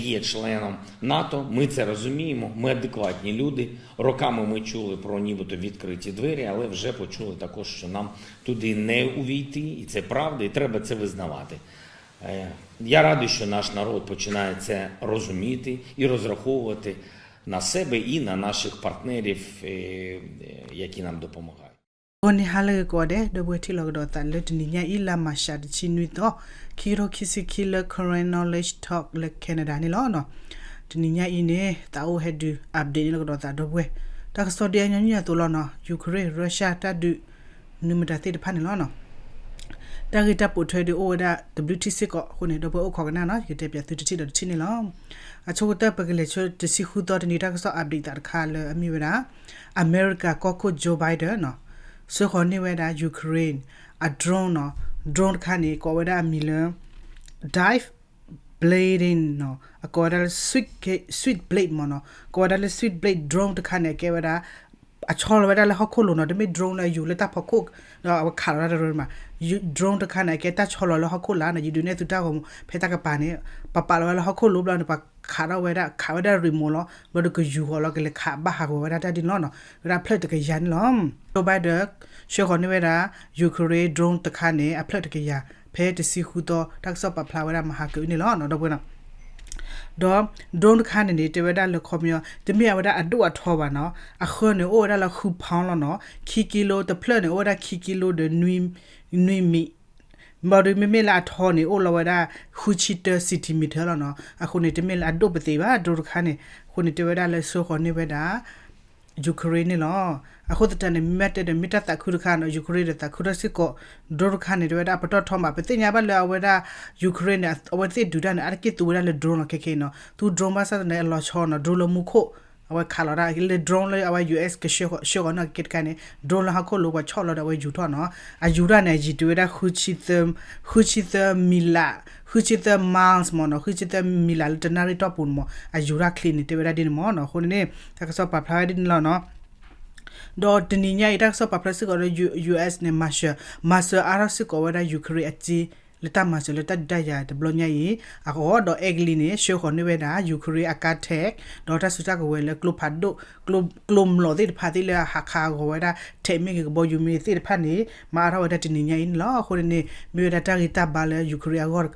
є членом НАТО, ми це розуміємо, ми адекватні люди. Роками ми чули про нібито відкриті двері, але вже почули також, що нам туди не увійти, і це правда, і треба це визнавати. Е, Я радий, що наш народ починає це розуміти і розраховувати на себе і на наших партнерів, е, які нам допомагають. ဂီၤနံၤဟါလၢဂ့ၤကိးဂၤဒဲး ဒီပုၢ်ဝဲၢ်ထံၣ်လိာ်ကဒီးသးလၢတနံၤညါအံၤ လါမၢ်ၡး တဆံနွံသီ ခံကထိခံဆံခံ လၢ Karen Knowledge Talk လၢ Canada န့ၣ်လီၤ. တနံၤညါအံၤန့ၣ် သးအိၣ်ဟဲဒုး update န့ၣ်လီၤကဒီးသး ဒီပုၢ်ဝဲၢ် တၢ်ကစီၣ်ဒ်အညီနုၢ်အသိးလီၤနီၤ. Ukraine Russia တၢ်ဒုး နုာ်မတၤသ့ၣ်တဖၣ်န့ၣ်လီၤနီၤ. တၢ်ဂ့ၢ်တၢ်ပိာ်ထွဲဒုးအိၣ်ဝဲဒၣ်တဘျုးထံၣ်စ့ၢ်ကီးအဃိန့ၣ် ဒီပုၢ်ဝဲၢ်အိၣ်ခိးကနၣ်နီၤ, ယကတဲပၠးသုတထံၣ်ဒီးတထံၣ်န့ၣ်လီၤ. အဆိကတၢၢ် ပကလဲၤဆူတဆံဃုသီတနံၤ တၢ်ကစီၣ် update သးတခါလၢအမ့ၢ်ဝဲဒၣ် အမဲရကၤကီၢ်ခိၣ် Joe Biden နီၤ, ဆှၢဃီၤန့ၢ်ဝဲဒၣ် Ukraine အ drone နီၤ. Drone တခါန့ၣ် ကိးဝဲဒၣ်အမံၤလၢ David's Sling နီၤ, အကိးဝဲဒၣ်လၢ Switch, Switchblade မ့ၢ်နီၤ, ကိးဝဲဒၣ်လၢ Switchblade drone တခါန့ၣ် အကဲဝဲဒၣ် အဆီလီၤဝဲဒၣ်လၢဟီၣ်ခိၣ်လိၤနီၤ, တမ့ၢ် drone လၢအယူၤလၢတၢ်ဖီခိၣ် ဒီးအဝဲခးလီၤတၢ်တရၢမး, drone တခါန့ၣ် အကဲတၢ်ဆီလီၤလၢဟီၣ်ခိၣ်လာ်နီၤ, ယဒုးနဲၣ်သုတၢ်ဂီၤမူ ဖဲတၢ်ကပၤန့ၣ် ပပာ်လီၤဝဲလၢဟီၣ်ခိၣ်လိၤဘျီန့ၣ် ပှၤခးထီၣ်ဝဲဒၣ် ခးဝဲဒၣ် remote လီၤ, ဘျီဒီးကယူၤဃီၤလီၤ ကလဲၤခးဘၣ်ဟးဂီၤဝဲဒၣ်တၢ်ဒ်န့ၣ်လီၤနီၤ, ဝဲဒၣ်အဖျၢၣ်တကယၤန့ၣ်လီၤ. Joe Biden ဆှၢဃီၤန့ၢ်ဝဲဒၣ် Ukraine drone တခါန့ၣ် အဖျၢၣ်တကယၤ ဖဲတဆံဃုသီ တၢ်ကစီၣ်ပာ်ဖျါဝဲဒၣ်မဟါကအုန့ၣ်လီၤနီၤ, ဒီပုၢ်ဝဲၢ်နီၤ. ဒီး drone တခါန့ၣ်န့ၣ် တဲဝဲဒၣ်လၢခီပညီ တမ့ၢ်အဝဲဒၣ်အဒိၣ်အထီဘၣ်နီၤ, အဃၢန့ၣ်အိၣ်ဝဲဒၣ်လၢဃု pound လီၤနီၤ, ခံကံလိ တဖျၢၣ်န့ၣ် အိၣ်ဝဲဒၣ်ခံကံလိဒီး နွံမံး, ဘျီဒီးမ့မ့ၢ်လၢအထီန့ၣ် အိၣ်လီၤဝဲဒၣ် ဃုဆံတၢ centimeter လီၤနီၤ, အဃိန့ၣ် တမ့ၢ်လၢအဒိၣ်ပသ့ၣ်ဘၣ် drone တခါန့ၣ်, အဃိန့ၣ် တဲဝဲဒၣ်လၢဆှၢဃီၤန့ၢ်ဝဲဒၣ် Ukraine န့ၣ်လီၤ. အဃိသတးန့ၣ် မ့ၢ်တဲဒီး မ့ၢ်တၢ်သးခုတခါနီၤ, Ukraine ဒီးသးခုထီၣ်စ့ၢ်ကီး drone တခါန့ၣ် တဲဝဲဒၣ် ပတီၢ်ထီမး, ပသ့ၣ်ညါဘၣ်လၢအဝဲဒၣ် Ukraine န့ၣ် အဝဲသ့ၣ်ဒုးတၢ်န့ၣ် အါတက့ၢ်သူဝဲဒၣ်လၢ drone လီၤ ခဲခဲအံၤနီၤ, သူ drone ဘၣ်ဆၣ်သနာ်က့အလီၤဆီနီၤ, drone လၢမူခိၣ် အဝဲခးလီၤတၢ်လၢ drone လၢအဝဲ US ကဆှၢဃီၤန့ၢ်က့ၤတခါန့ၣ် drone လၢဟီၣ်ခိၣ်လိၤပှၤဆီၣ်လီၤဒီးအဝဲယူၤထီၣ်နီၤ, အယူၤတၢ်န့ၣ် အယံၤတုၤဝဲဒၣ် ဃုဆံသၢ မံးလး, ဃုဆံသၢ miles မ့ၢ်နီၤ, ဃုဆံသၢ မံးလး လၢတနၣ်ရံၣ်တီၢ်ပူၤန့ၣ်မ့ၢ် အယူၤတၢ်ချ့န့ၣ် တဲဝဲဒၣ်ဒ်န့ၣ်မ့ၢ်နီၤ, အဃိန့ၣ်န့ၣ် တၢ်ကစီၣ်ပာ်ဖျါဝဲဒ်န့ၣ်လီၤနီၤ. ဒီးတနံၤညါအံၤ တၢ်ကစီၣ်ပာ်ဖျါစ့ၢ်ကီးဒီး US န့ၣ် မၤစၢၤ, မၤစၢၤအါထီၣ်စ့ၢ်ကီးဝဲဒၣ် Ukraine အစ့ လၢတၢ်မၤစၢၤလၢတၢ်ဒုးတၢ်ယၤတဘျီညါအံၤအဂီၢ်, ဒီးအဲကလံးန့ၣ် ဆှၢဃီၤန့ၢ်ဝဲဒၣ် Ukraine အကါ tank ဒီးတၢ်စုတၢ်ကဝဲၤလၢကျိဖးဒိၣ်, ကျိ, ကျိမျိာ်သ့ၣ်တဖၣ်သ့ၣ်လၢအဟးခးအဂီၤဝဲဒၣ် tank မ့ၢ်ဂ့ၤ ကဘီယူၤမ့ၢ်သ့ၣ်တဖၣ်န့ၣ် မၤအါထီၣ်ဝဲဒၣ်တနံၤညါအံၤန့ၣ်လီၤ. အဃိန့ၣ်န့ၣ် မ့ၢ်ဝဲဒၣ်တၢ်ဂ့ၢ်တၢ်ဘါလၢ Ukraine အဂီၢ်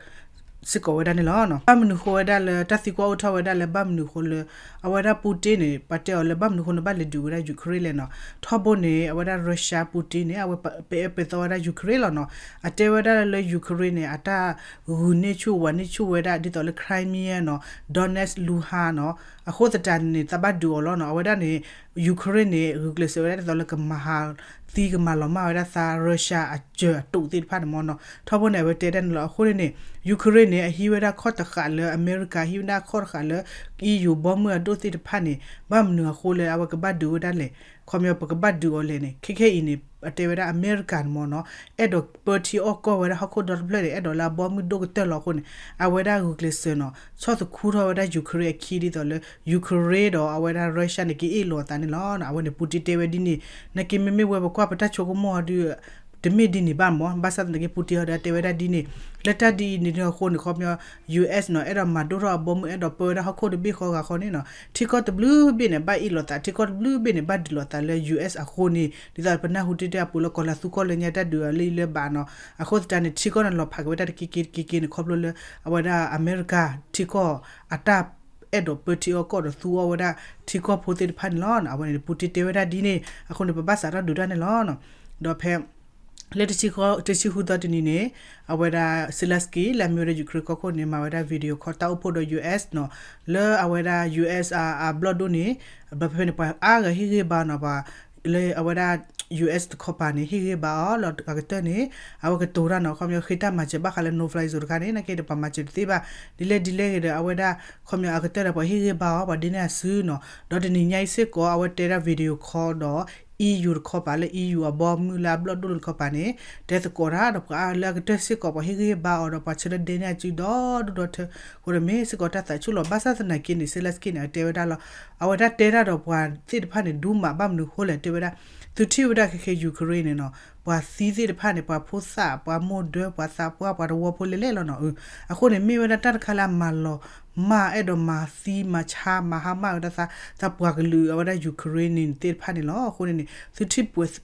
စ့ၢ်ကီးဝဲဒၣ်န့ၣ်လီၤ. ဘၣ်မနုၤဃိဝဲဒၣ်လၢ တၢ်သံကွၢ်အိၣ်ထီၣ်ဝဲဒၣ်လၢ ဘၣ်မနုၤဃိလၢ အဝဲဒၣ် Putin န့ၣ် ပှၤတဲအီၤလၢ ဘၣ်မနုၤဃိန့ၣ် ဘၣ်လဲၤဒုးဝဲဒၣ် Ukraine လဲၣ်နီၤ. ထီဘိန့ၣ် အဝဲဒၣ် Russia Putin န့ၣ် အဝဲပအဲၣ်ပသီဝဲဒၣ် Ukraine လီၤနီၤ. အတဲဝဲဒၣ်လၢ Ukraine န့ၣ် အတၢ်ဂုာ်န့ၢ်ဆူၣ်ဝးန့ၢ်ဆူၣ်ဝဲဒၣ် ဒ်သိးလၢ Crimea နီၤ, Donetsk, Luhansk နီၤ, အဃိသတးန့ၣ် သးဘၣ်ဒုးအီၤလီၤနီၤ. အဝဲဒၣ်န့ၣ် Ukraine န့ၣ် ဂုာ်ကျဲးစၢးဝဲဒၣ်ဒ်သိးလၢကမၤဟးသံ ကမၤလီၤမၢ်ဝဲဒၣ်သး Russia အစၢၤအတိာ်သ့ၣ်တဖၣ်န့ၣ်မ့ၢ်နီၤ. ထီဘိန့ၣ် အဝဲတဲဒၣ်န့ၣ်လီၤ. အဃိန့ၣ်န့ၣ် Ukraine န့ၣ် အဟံးဝဲဒၣ်ခီၣ်တဃာ်လၢ အမဲရကၤ ဟံးဝဲဒၣ်ခီၣ်တဃာ်လၢ EU ဘီမုၢ်အဒိၣ်သ့ၣ်တဖၣ်န့ၣ် ဘၣ်မနုၤအဃိလၢ အဝဲကဘၣ်ဒုးဝဲဒၣ်လဲၣ်. ခီပညီ ပကဘၣ်ဒုးအီၤလဲၣ်န့ၣ် ခဲခဲအံၤန့ၣ် အတဲဝဲဒၣ်အမဲရကၤန့ၣ်မ့ၢ်နီၤ အဲၣ်ဒိးပၢထံအီၣ်ကီၢ်ဝဲဒၣ်ဟီၣ်ခိၣ်ဒီတဖျၢၣ်န့ၣ် အဲၣ်ဒိးလၢအဘီမုၢ်ဒိၣ်ကတၢၢ်လီၤအဃိန့ၣ် အဝဲဒၣ်ဂုာ်ကျဲးစၢးနီၤ ဆီၣ်သခူထီၣ်ဝဲဒၣ် Ukraine အခံဒ်သိးလၢ Ukraine ဒီးအဝဲဒၣ် Russia န့ၣ် ကအ့ၣ်လိာ်အသးန့ၣ်လီၤ. အဝဲန့ၣ် Putin တဲဝဲဒ်န့ၣ် နာ်က့မ့မ့ၢ်ဝဲပကွၢ်ပတၢ်ဆိကမိၣ်အီၤဒုး တမ့ၢ်ဒ်န့ၣ်ဘၣ်မ့ၢ် ဘၣ်ဆၣ်သနာ်က့ Putin အီၤဒီးတဲဝဲဒၣ်ဒ်န့ၣ် လၢတၢ်ဒ်အံၤန့ၣ်အဃိန့ၣ် ခီပညီ US နီၤ အဲၣ်ဒိးမၤဒိၣ်ထီၣ်အဘီမုၢ် အဲၣ်ဒိးပၢဝဲဒၣ်ဟီၣ်ခိၣ်တဘ့ၣ်ဃီဂၤဃီန့ၣ်နီၤ ထံကီၢ်တဘျုးဘ့ၣ်န့ၣ် ဘၣ်အ့ၣ်လိာ်သး ထံကီၢ်တဘျုးဘ့ၣ်န့ၣ် ဘၣ်ဒုးလိာ်သးလၢ US အဃိန့ၣ် ဒ်သိးပနၢ်ဟူတ့ၢ်တ့ၢ်အပူၤလၢကီၢ်လၢသူကီၢ်လၢညါတၢ်ဒုးအီၤလၢအံၤလၢဘၣ်နီၤ အဃိသတးန့ၣ် ထံကီၢ်န့ၣ်လီၤဖးက့ၤဝဲဒၣ်တက့ၢ်က့ၢ်တက့ၢ်က့ၢ်န့ၣ် ခီဖျိလၢ အဝဲဒၣ်အမဲရကၤထံကီၢ် အတၢ်အဲၣ်ဒိးပၢထံအီၣ်ကီၢ်ဒီးသူအီၣ်ဝဲဒၣ်ထံကီၢ်ဖိသ့ၣ်တဖၣ်န့ၣ်လီၤ. အဝဲန့ၣ် Putin တဲဝဲဒၣ်ဒ်န့ၣ် အဃိန့ၣ် ပဘၣ်စးထီၣ်ဒုးတၢ်န့ၣ်လီၤ. ဒီးဖဲ လၢ တဆံဃုသီတနံၤန့ၣ် အဝဲဒၣ် Zelenskyy လၢအမ့ၢ်ဝဲဒၣ် Ukraine ကီၢ်ခိၣ်န့ၣ် မၤဝဲဒၣ် video call တၢ်အိၣ်ဖှိၣ်ဒီး US နီၤ လၢအဝဲဒၣ် US အဘျီၣ်ဒိၣ်န့ၣ် ဘျီဖဲဖဲန့ၣ် ပှၤအါဂၤဟ့ၣ်ဂံၢ်ဘါနီၤ ပှၤလၢအဝဲဒၣ် US တခီပၤန့ၣ် ဟ့ၣ်ဂံၢ်ဘါအီၤလီၤအကတၢၢ်န့ၣ် အဝဲကတိၤတၢ်နီၤ ခီပညီဃ့တၢ်မၤစၢၤဘၣ်ဃးလၢ no fly zone တခါန့ၣ် နာ်က့ဒီးပှၤမၤစၢၤတသ့ဘၣ် ဒ်လဲၣ်ဒ်လဲၣ်ဂ့ၤဒီး အဝဲဒၣ် ခီပညီအကတၢၢ်ဒီးပှၤဟ့ၣ်ဂံၢ်ဘါအီၤ ပှၤဒ့န့ၢ်အစုနီၤ ဒီးတနံၤညါအံၤစ့ၢ်ကီး အဝဲတဲဒၣ် video call ဒီး EU တခီပၤလၢ EU အဘီမုၢ်လၢအဘျီၣ်ဒိၣ်လၢတခီပၤန့ၣ် တဲသကိးတၢ်ဒီးပှၤလၢအကတၢၢ်စ့ၢ်ကီး ပှၤဟ့ၣ်ဂံၢ်ဟ့ၣ်ဘါအီၤဒီးပှၤဆၢလၢဒ့န့ၢ်အစုဒီဒူၣ်ဒီထၢ အဃိဒီးမ့ၢ်စ့ၢ်ကီးတၢ်သးဆူၣ်လီၤ ဘၣ်ဆၣ်သနာ်က့န့ၣ် Zelenskyy န့ၣ် အတဲဝဲဒၣ်လီၤ အဝဲဒၣ်တဲတၢ်ဒီးပှၤသ့ၣ်တဖၣ်န့ၣ် ဒူမးဘၣ်မနုၤအဃိလဲၣ် တဲဝဲဒၣ် သုထံၣ်ဝဲဒၣ်ခဲခဲ Ukraine န့ၣ်နီၤ, ပှၤသံသ့ၣ်တဖၣ်န့ၣ် ပှၤဖိသၣ် ပှၤမိၢ်ဒၢ ပှၤသးပှၢ် ပှၤတဝီဖိလဲၣ်လဲၣ်လီၤနီၤ. အဃိန့ၣ် မ့ၢ်ဝဲဒၣ်တၢ်တခါလၢအမၤလီၤမၢ် အဲၣ်ဒိးမၤသံမၤဆါ မၤဟါမၢ်ဝဲဒၣ်သး သးပှၤကလုာ်အဝဲဒၣ် Ukraine န့ၣ်သ့ၣ်တဖၣ်န့ၣ်လီၤ. အဃိန့ၣ်န့ၣ် သုထံၣ်ပှဲၤ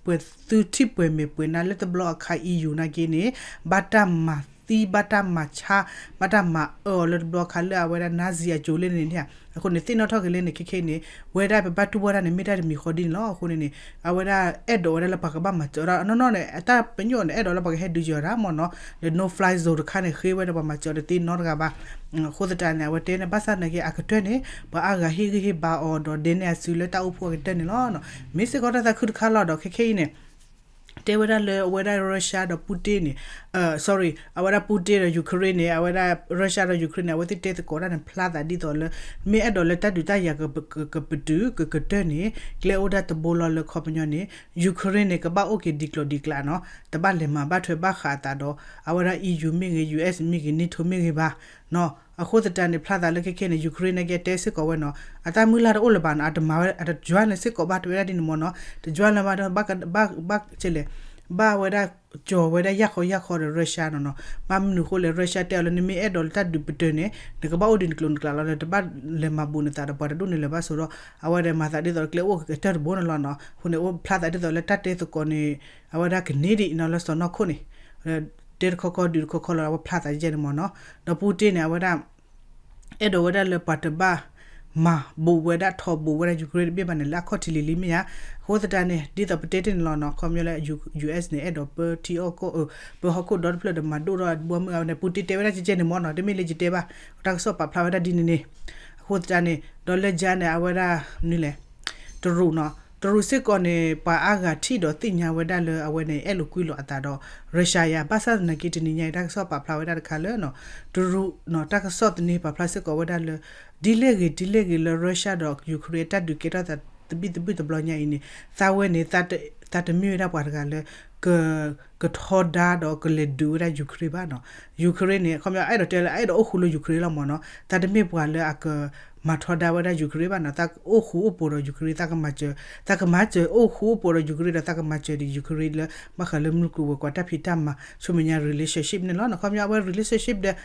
သုထံၣ်ပှဲၤမဲာ်ပှဲၤနါလၢတဘျီအခါ EU နာ်က့န့ၣ် ဘၣ်တၢ်မၤသံ ဘၣ်တၢ်မၤဆါ ဘၣ်တၢ်မၤအၢအီၤလၢတဘျီအခါလၢအဝဲဒၣ် Nazi အစိၤလၢန့ၣ်န့ၣ်ဧါ. အဃိန့ၣ် သ့ၣ်နီၣ်ထီၣ်က့ၤလၢန့ၣ် ခဲခဲအံၤန့ၣ် ဝဲဒၣ်ပဘၣ်တူၢ်ဘၣ်တၢ်န့ၣ် မ့ၢ်တၢ်တမံၤဃီဒ်န့ၣ်လီၤ. အဃိန့ၣ်န့ၣ် အဝဲဒၣ်အဲၣ်ဒိးဝဲဒၣ်လၢပှၤကဘၣ်မၤစၢၤဒၣ် နီၢ်နီၢ်န့ၣ် အတၢ်ပညိၣ်န့ၣ် အဲၣ်ဒိးလၢပှၤကဟဲဒုးယၤတၢ်မ့ၢ်နီၤ, ဒီး no fly zone တခါန့ၣ် ဃ့ဝဲဒၣ်ပှၤမၤစၢၤတသ့နီတဂၤဘၣ်. အဃိသတးန့ၣ် အဝဲတဲန့ၣ် ဘၣ်ဆၣ်သနာ်က့ အကတၢၢ်န့ၣ် ပှၤအါဂၤဟ့ၣ်ဂံၢ်ဟ့ၣ်ဘါအီၤဒီး ဒဲန့ၢ်အစုလၢတၢ်အိၣ်ဖှိၣ်အကတၢၢ်န့ၣ်လီၤ. မ့ၢ်စ့ၢ်ကီးတၢ်သးခုတခါလီၤဒီး ခဲခဲအံၤန့ၣ် တဲဝဲဒၣ်လၢအဝဲဒၣ် Russia ဒီး Putin န့ၣ် sorry အဝဲဒၣ် Putin ဒီး Ukraine န့ၣ် အဝဲဒၣ် Russia ဒီး Ukraine န့ၣ် အဝဲသ့ၣ်တဲသကိးတၢ်န့ၣ် ဖျါသးဒ်သိးလၢ မ့ၢ်အဲၣ်ဒိးလၢတၢ်ဒုးတၢ်ယၤကပတုာ်ကကတၢၢ်န့ၣ် ကျဲအိၣ်ဒၣ်တဘိလီၤလၢခီပညီန့ၣ် Ukraine န့ၣ် ကဘၣ်အိၣ်က့ၤဒံးကျိၤဒံးကျဲနီၤ, တဘၣ်လဲၤမၤဘၣ်ထွဲဘၣ်ဃးအသးဒီး အဝဲဒၣ် EU မ့ၢ်ဂ့ၤ US မ့ၢ်ဂ့ၤ NATO မ့ၢ်ဂ့ၤဘၣ် အဃိသတးန့ၣ် ဖျါသးလၢခဲခဲန့ၣ် Ukraine နာ်က့တဲစ့ၢ်ကီးဝဲနီၤ, အတၢ်မုၢ်လၢ်တအိၣ်လၢၤဘၣ်နီၤ, အတမၤဝဲ အတ join လၢစ့ၢ်ကီးဘၣ် တဲဝဲဒၣ်ဒ်န့ၣ်မ့ၢ်နီၤ, တ join လၢၤဘၣ်ဒီး ဘၣ် ဘၣ်ကလဲၣ် ဘၣ်ဝဲဒၣ် ကၠီၤဝဲဒၣ်ယၢ်ဃီယၢ်ဃီဒီး Russia နီၤနီၤ, ဘၣ်မနုၤအဃိလဲၣ် Russia တဲအီၤလၢနမ့ၢ်အဲၣ်ဒိးလၢတၢ်ဒုးပတုာ်န့ၣ် နကဘၣ်အိၣ်ဒံးနကျိၤနကျဲလီၤ, နတဘၣ်လဲၤမၤဘူးနသးဒီးပှၤတဒူၣ်န့ၣ်လၢၤဘၣ်ဆိဒီး အဝဲဒီးမၤသးဒ်သိးကျဲအိၣ်ကတၢၢ်တဘိန့ၣ်လီၤနီၤ, အဃိန့ၣ်အိၣ်ဖျါသးဒ်သိးလၢတၢ်တဲသကိးန့ၣ် အဝဲဒၣ်ကန့ၢ်ဒံးနီၤလၢစီၤနီၢ်ခိၣ်န့ၣ် တဲတခီခီဒုးတခီခီလီၤ အဝဲဖျါသးယဲန့ၣ်မ့ၢ်နီၤ, ဒီး Putin န့ၣ် အဝဲဒၣ် အဲၣ်ဒိးဝဲဒၣ်လၢပှၤတဘၣ်မၤဘူးဝဲဒၣ်ထီဘူးဝဲဒၣ် Ukraine တဘ့ၣ်ဘၣ်န့ၣ် လၢအခီၣ်ထံးလံၤလံၤမ့ၢ်ဧါ, အဃိသတးန့ၣ် ဒ်သိးပတဲတ့ၢ်န့ၣ်လီၤနီၤ, ခီပညီလၢ US န့ၣ် အဲၣ်ဒိးပၢထံအီၣ်ကီၢ် ပၢဟီၣ်ခိၣ်ဒီတဖျၢၣ်ဒီးမၤဒိၣ်ထီၣ်ဘီမုၢ်အဝဲန့ၣ် Putin တဲဝဲဒၣ်ကဲကဲန့ၣ်မ့ၢ်နီၤ, တမ့ၢ်လၢယတဲဘၣ်, တၢ်ကစီၣ်ပာ်ဖျါဝဲဒၣ်ဒ်န့ၣ်န့ၣ်, အဃိသတးန့ၣ် ဒီးလၢယါန့ၣ် အဝဲဒၣ် မနုၤလဲၣ် တရူးနီၤ, တရူးစ့ၢ်ကီးန့ၣ် ပှၤအါဂၤထံၣ်ဒီးသ့ၣ်ညါဝဲဒၣ်လၢအဝဲန့ၣ် အဲၣ်လိာ်ကွံလိာ်အသးဒီး Russia ယါ, ဘၣ်ဆၣ်သနာ်က့တနံၤညါအံၤ တၢ်ကစီၣ်ပာ်ဖျါဝဲဒၣ်တခါလၢနီၤ, တရူးနီၤ တၢ်ကစီၣ်သန့ပာ်ဖျါစ့ၢ်ကီးဝဲဒၣ်လၢ ဒ်လဲၣ်ဂ့ၤဒ်လဲၣ်ဂ့ၤလၢ Russia ဒီး Ukraine တၢ်ဒုးကဲထီၣ်သးတဘံၣ်တဘုၣ်တဘျီညါအံၤန့ၣ် သးဝဲန့ၣ် သးတမ့ၢ်ဝဲဒၣ်ပှၤတဂၤလၢ က ကထီဒါဒီးကလဲၤဒုးဝဲဒၣ် Ukraine ဘၣ်နီၤ, Ukraine န့ၣ် ခီပညီအဲၣ်ဒိးတဲလၢ အဲၣ်ဒိးအိၣ်ဃူလၢ Ukraine လီၤမ့ၢ်နီၤ, သးတမ့ၢ်ပှၤလၢအကမၤထီဒါဝဲဒၣ် Ukraine ဘၣ်နီၤ, သးအိၣ်ဃူအိၣ်ဖိးဒီး Ukraine သးကမၤစၢၤ, သးကမၤစၢၤအိၣ်ဃူအိၣ်ဖိးဒီး Ukraine ဒီးသးကမၤစၢၤဒံး Ukraine လၢ ဘၣ်ဃးလၢမုၢ်ကျိၤဝဲၤကွာ်တၢ်ဖံးတၢ်မၤ ဆူမဲာ်ညါ relationship န့ၣ်လီၤနီၤ, ခီပညီအဝဲ relationship ဒီး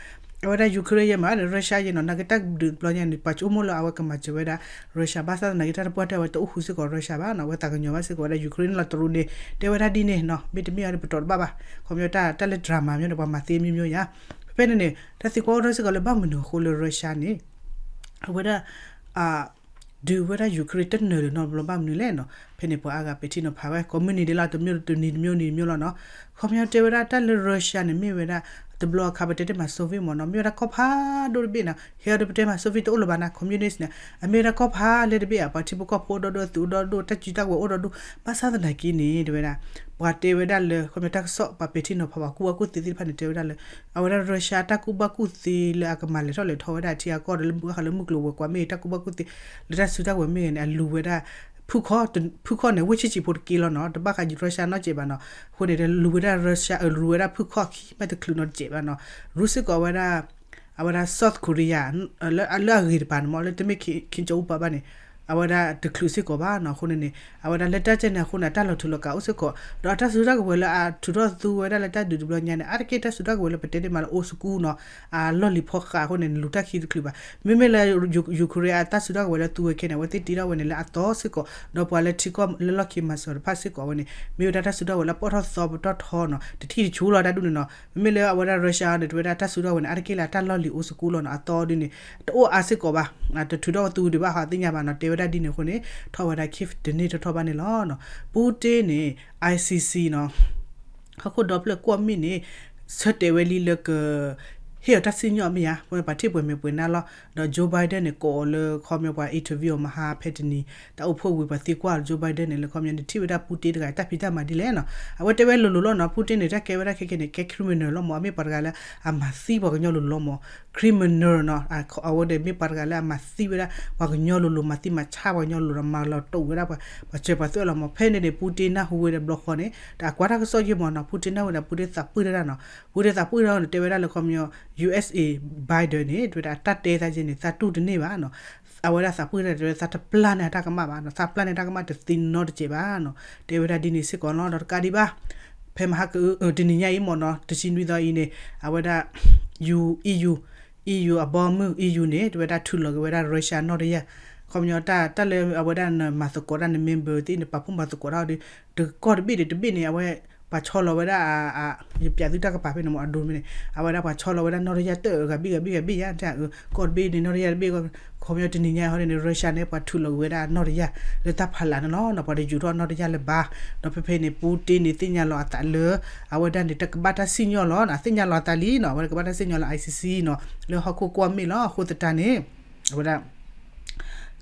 အဝဲဒၣ် Ukraine ယဲမး Russia ယဲနီၤ, နာ်က့တၢ်ဒုးတဘျီညါန့ၣ် ပှၤဆိကမိၣ်လၢအဝဲကမၤစၢၤဝဲဒၣ် Russia ဘၣ်ဆၣ်သနာ်က့တၢ်တပှၢ်တၢၢ်ဝဲတအိၣ်ဃူစ့ၢ်ကီး Russia ဘၣ်နီၤ, အဝဲသးကညီၤဘၣ်စ့ၢ်ကီးဝဲဒၣ် Ukraine န့ၣ်လီၤ, တရူးန့ၣ် တဲဝဲဒၣ်ဒ်န့ၣ်နီၤ, မ့တမ့ၢ်အီၤဒီးပတီၢ်တဘၣ်ဘၣ်, ခီပညီတၢ် တၢ်လၢ drama မ့ၢ်ဒီး ပှၤမၤသ့မျိုးမျိုးယါ, ဖဲဖဲန့ၣ်န့ၣ် တၢ်သံကွၢ်အိၣ်ထီၣ်စ့ၢ်ကီးလၢဘၣ်မနုၤအဃိလၢ Russia န့ၣ် အဝဲဒၣ် ဒုးဝဲဒၣ် Ukraine တနၢၤလၢၤနီတဘျီဘၣ်မနုၤလဲၣ်နီၤ, ဖဲန့ၣ်ပှၤအါဂၤပဲာ်ထံနီၤဖးဝဲ ကိးမုၢ်နံၤဒဲးလီၤ တမျိုးတနံၤတမျိုးနံၤတမျိုးလီၤနီၤ, ခီပညီတဲဝဲဒၣ်တၢ်လၢ Russia န့ၣ် မ့ၢ်ဝဲဒၣ် တဘျီအခါပတဲတ့ၢ်မး Soviet မ့ၢ်နီၤ, မ့ၢ်ဝဲဒၣ်ကီၢ်ဖးဒိၣ်တဘ့ၣ်နီၤ, ဟဲအီၤဒီးပတဲမး Soviet တအိၣ်လၢၤဘၣ်နီၤ communist န့ၣ် အမ့ၢ်ဝဲဒၣ်ကီၢ်ဖးလဲၢ်တဘ့ၣ်ဧါ, ပှၤထံဖိကီၢ်ဖိအိၣ်ဒီဒိၣ် သုးအိၣ်ဒီဒိၣ် တၢ်စုတၢ်ကဝဲၤအိၣ်ဒီဒိၣ်, ဘၣ်ဆၣ်သနာ်က့န့ၣ် တဲဝဲဒၣ် ပှၤတဲဝဲဒၣ်လၢ ခီပညီတၢ်ကစီၣ်ပှၤပဲာ်ထံနီၤဖး ပှၤကူၣ်ဘၣ်ကူၣ်သ့သ့ၣ်တဖၣ်န့ၣ် တဲဝဲဒၣ်လၢ အဝဲဒၣ် Russia တၢ်ကူၣ်ဘၣ်ကူၣ်သ့လၢအကမၤလဲၤထီၣ်လဲၤထီဝဲဒၣ်ထံအကီၢ်ဒီး လၢဘၣ်ဃးလၢမုၢ်ကျိၤဝဲၤကွာ်မ့ၢ်ဂ့ၤ တၢ်ကူၣ်ဘၣ်ကူၣ်သ့ လၢတၢ်စုတၢ်ကဝဲၤမ့ၢ်ဂ့ၤန့ၣ် အလူၤဝဲဒၣ် ဖုၣ်ခီၣ် ဖုၣ်ခီၣ်န့ၣ် ဝ့ၢ်ဆံးဆံးဖိတက့ၢ်လီၤနီၤ, တဘၣ်ဃး Russia နီတစဲးဘၣ်နီၤ, အဃိန့ၣ် လူၤဝဲဒၣ် Russia လူၤဝဲဒၣ်ဖုၣ်ခီၣ်ခံ မ့ၢ်တချုးနီတစဲးဘၣ်နီၤ, ရူစ့ၢ်ကီးဝဲဒၣ် အဝဲဒၣ် South Korea လၢအဂ့ၤတပၤန့ၣ်မ့ၢ် လၢတမ့ၢ် Kim Jong Un ပၤဘၣ်န့ၣ် အဝဲဒၣ်တချုးစ့ၢ်ကီးဘၣ်နီၤ, အဃိန့ၣ်န့ၣ် အဝဲဒၣ်လၢတၢ်ကဲန့ၣ်အဃိန့ၣ် အတၢ်လီၤထူးလီၤကးအိၣ်စ့ၢ်ကီး ဒီးအတၢ်စုတၢ်ကဝဲၤလၢအထုးထီၣ်သူဝဲဒၣ်လၢတၢ်ဒုးတဘျီညါန့ၣ် အါတက့ၢ်တၢ်စုတၢ်ကဝဲၤလၢပတဲတ့ၢ်မးလၢ old school နီၤ, အလီၢ်လံၤဖီဃးအဃိန့ၣ် လူၤတၢ်ခံတချုးဘၣ်, မ့မ့ၢ်လၢ Ukraine အတၢ်စုတၢ်ကဝဲၤလၢသူဝဲခဲန့ၣ် အဝဲသ့ၣ်တ့ထီၣ်ဝဲန့ၣ်လၢအသီစ့ၢ်ကီး ဒီးပှၤလၢထံကီၢ်လၢလီၢ်ခံမၤစၢၤတဖၣ်စ့ၢ်ကီးဝဲန့ၣ် မ့ၢ်ဝဲဒၣ်တၢ်စုတၢ်ကဝဲၤလၢပီၣ်ထီၣ်သီပတီၢ်ထီနီၤ, တထံၣ်တဆူလီၤတၢ်ဒ်န့ၣ်နီၤ, မ့မ့ၢ်လၢအဝဲဒၣ် Russia န့ၣ် တဝဲဒၣ်တၢ်စုတၢ်ကဝဲၤန့ၣ် အါတက့ၢ်လၢအတၢ်လီၢ်လံၤ old school လီၤနီၤ, အသီဒ်န့ၣ် တအိၣ်အါစ့ၢ်ကီးဘၣ်, တထုးထီၣ်သူဒံးဘၣ်ဟးသ့ၣ်ညါဘၣ်နီၤ, တဲဝဲဒၣ်ဒ်န့ၣ်အဃိန့ၣ် ထီၣ်ဝဲဒၣ် Kyiv တန့ၢ်ထီၣ်ထီၣ်ဘၣ်န့ၣ်လီၤနီၤ, Putin န့ၣ် ICC နီၤ ဟီၣ်ခိၣ်ဒီဖျၢၣ်ကွီၢ်မ့ၢ်န့ၣ် ဆၢတဲာ်ဝဲလံလၢက ဟ့ၣ်အီၤတၢ်စံၣ်ညီၣ်မ့ၢ်ဧါ, ပှၤထံၣ်ပှဲၤမဲာ်ပှဲၤနါလီၤ, ဒီး Joe Biden န့ၣ် ကိးအီၤလၢခီပညီပှၤ interview အီၤမဟါဖဲတနံၤ, တၢ်အိၣ်ဖှိၣ်ဝံၤပှၤသံကွၢ်လၢ Joe Biden န့ၣ် လၢခီပညီန့ၣ် ထံၣ်ဝဲဒၣ် Putin တဂၤ တၢ်ဖံးတၢ်မၤဒ်လဲၣ်နီၤ, အဝဲတဲဝဲလိၤလိၤလီၤနီၤ, Putin န့ၣ် တၢ်ကဲဝဲဒၣ်ခဲခဲန့ၣ် ကဲ criminal လီၤမး, အမ့ၢ်ပှၤတဂၤလၢအမၤသံပှၤကညီလိၤလိၤလီၤမး, criminal နီၤ, အဝဲန့ၣ်မ့ၢ်ပှၤတဂၤလၢအမၤသံဝဲဒၣ် ပှၤကညီလိၤလိၤ မၤသံမၤဆါပှၤကညီလိၤလိၤဒီး မၤလီၤတိာ်ဝဲဒၣ်ပှၤ ပှၤစၢၤပှၤသွဲၣ်လီၤမး, ဖဲန့ၣ်န့ၣ် Putin နၢ်ဟူဝဲဒီးဘျီဃီန့ၣ် တၢ်ကွၢ်တၢ်ကစီၣ်ယဲၢ်မးနီၤ, Putin နၢ်ဟူဝဲဒီး Putin သးပှၢ်တၢ်နီၤ, Putin သးပှၢ်တၢ်န့ၣ် တဲဝဲဒၣ်လၢခီပညီ Biden န့ၣ် တဲဝဲဒၣ်အတၢ်တဲသးကဲန့ၣ် သးတူၢ်တန့ၢ်ဘၣ်နီၤ. အဝဲဒၣ်သးပှၢ်တၢ်တဲဝဲ သးတပျၢ်န့ၢ်အတၢ်ကမၣ်ဘၣ်နီၤ, သးပျၢ်န့ၢ်တၢ်ကမၣ်တသ့နီတစဲးဘၣ်နီၤ, တဲဝဲဒၣ်ဒ်န့ၣ်စ့ၢ်ကီးလီၤ. ဒီးတကးဒံးဘၣ် ဖဲမဟါကအု တနံၤညါအံၤမ့ၢ်နီၤ တဆံနွံသီအံၤန့ၣ် အဝဲဒၣ် EU EU အဘီမုၢ် EU န့ၣ် တဲဝဲဒၣ်ထုးလီၤက့ၤဝဲဒၣ် Russia နီၢ်တယၢ်, ခီပညီတၢ်လၢအဝဲဒၣ်နမၤသကိးတၢ်န member သ့ၣ်နပာ်ဖှိၣ်မၤသကိးတၢ်ဒီး တကီၢ်တဘ့ၣ်ဒီးတဘ့ၣ်န့ၣ် အဝဲ ပှၤဆီလီၤဝဲဒၣ် ယပျးသုတၢ်ကပၤဖဲန့ၣ်မ့ၢ်အဒိန့ၣ် အဝဲဒၣ်ပှၤဆီလီၤဝဲဒၣ်နီၢ်တယၢ်တၢ်ဂၤဘ့ၣ်ဂၤဘ့ၣ်ဂၤဘ့ၣ်ယါ ကီၢ်တဘ့ၣ်န့ၣ်နီၢ်တယၢ်တဘ့ၣ် ခီပညီတနံၤညါဟီန့ၣ် Russia န့ၣ် ပှၤထုးလီၤက့ၤဝဲဒၣ်နီၢ်တယၢ် လၢတၢ်ဖးလးန့ၣ်လီၤ. ပှၤတယူၤထီၣ်နီၢ်တယၢ်လၢၤဘၣ်, ဒီးဖဲဖဲန့ၣ် Putin န့ၣ် သ့ၣ်ညါလီၤအသးလၢ အဝဲဒၣ်န့ၣ် တကဘၣ်တၢ်စံၣ်ညီၣ်လီၤ, သ့ၣ်ညါလီၤအသးလံနီၤ, အဝဲဒၣ်ကဘၣ်တၢ်စံၣ်ညီၣ်လၢ ICC နီၤ လၢဟီၣ်ခိၣ်ကွၢ်မ့ၢ်လီၤ. အဃိသတးန့ၣ် အဝဲဒၣ်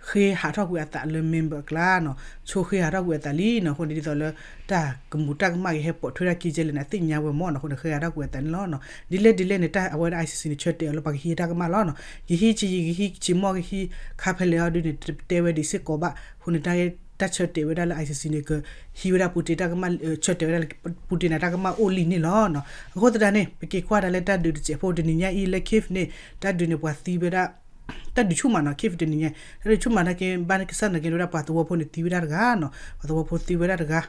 ဃ့ဟးထီၣ်ကွံာ်အသးလၢ member အကျါနီၤ, ဆိဃ့ဟးထီၣ်ကွံာ်အသးလံနီၤ. အဃိန့ၣ်ဒ်သိးလၢ တၢ်ကမူးတၢ်ကမၣ်ကဟဲပိာ်ထွဲတၢ်ခံကဲလဲၣ်န့ၣ် အသ့ၣ်ညါဝဲမ့ၢ်နီၤ, အဃိန့ၣ် ဃ့ဟးထီၣ်ကွံာ်အသးန့ၣ်လီၤ. ဒ်လဲၣ်ဒ်လဲၣ်န့ၣ် တၢ်အဝဲဒၣ် ICC န့ၣ် ဆၢတဲာ်အီၤလၢပှၤကဟံးတၢ်ကမၣ်လီၤနီၤ, ကဟံးဆံးယံာ် ကဟံးဆံးမီၢ် ကဟံးခါဖဲလဲၣ်အီၤဒုန့ၣ် တတဲဝဲဒံးစ့ၢ်ကီးဘၣ်. အဃိန့ၣ် တၢ်ဆၢတဲာ်ဝဲဒၣ်လၢ ICC န့ၣ် ကဟံးဝဲဒၣ် Putin တၢ်ကမၣ် ဆၢတဲာ်ဝဲဒၣ်လၢ Putin န့ၣ် တၢ်ကမၣ်အိၣ်လံန့ၣ်လီၤ. အဃိသတးန့ၣ် ပက့ၤကွၢ်ဒၣ်လၢတၢ်ဒုးတစဲးဖိတနံၤညါအံၤလၢ Kyiv န့ၣ် တၢ်ဒုးန့ၣ် ပှၤသံဝဲဒၣ် တၢ်ဒုးဆူၣ်မးနီၤ, Kyiv တနံၤညါ တၢ်ဒုးဆူၣ်မးနာ်က့ ဘၣ်ကစၢ်နာ်က့ဝဲဒၣ် ပှၤသဝီဖိန့ၣ်သံဝဲဒၣ်တဂၤနီၤ, ပှၤသဝီဖိသံဝဲဒၣ်တဂၤ